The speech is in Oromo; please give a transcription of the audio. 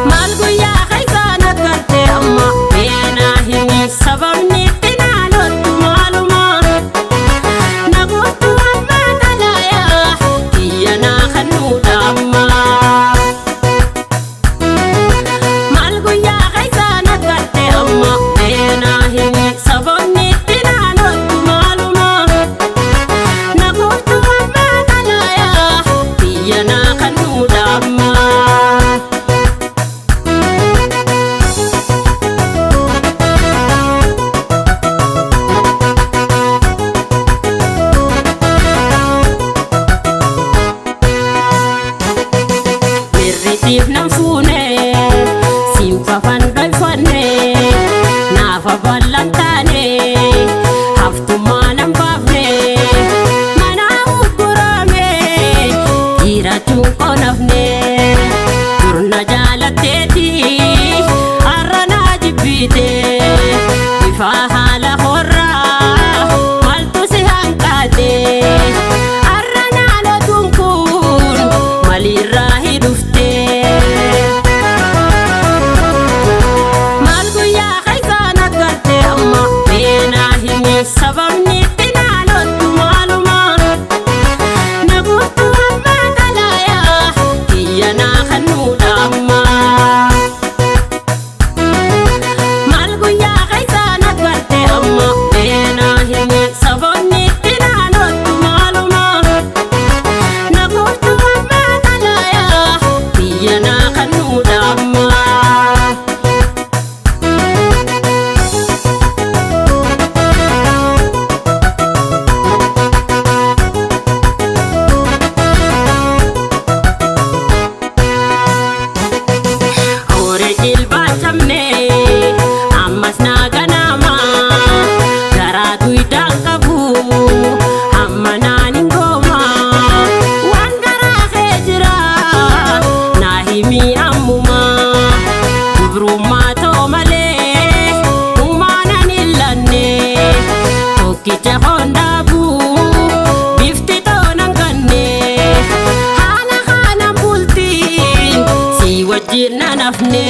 Maal guyyaa keessaan agartee amma meenaa himi sababni itti naanottu maaluma namoottu amma xalaayaa kiyya naa kennuudha amma. Maal guyyaa keessaan agartee amma meenaa himi sababni itti naanottu maaluma namoottu amma xalaayaa kiyya naa kennuudha amma. Mirritiif nan fuune siinfafan dhoyfanne naafa bal'aan taane haftummaa nan baafne mana gurgurame dhiirachuun qonafne durna jaalatteeti har'a naa jibbiite bifa haala horraa maaltu si hanqaate har'a naalotuun kun maliirraa hidhufte. Maal guyyaa keessaan agartee amma meenaa himi sababni itti naanottu maaluma namoottu amma xalaayaa kiyya naa kennuudha amma. Maal guyyaa keessaan agartee amma meenaa himi sababni itti naanottu maaluma namoottu amma xalaayaa kiyya naa kennuudha amma. Horii jilbaachamne ammas naa ganama garaa duwidaan qabu amma naan hin gooma waan garaa kee jira naa himi ammuma dubrummaa ta'o malee humaanan hin lanne tokkicha hondaabu bifti toonan ganne haala kanan bultiin si wajjin nan hafne.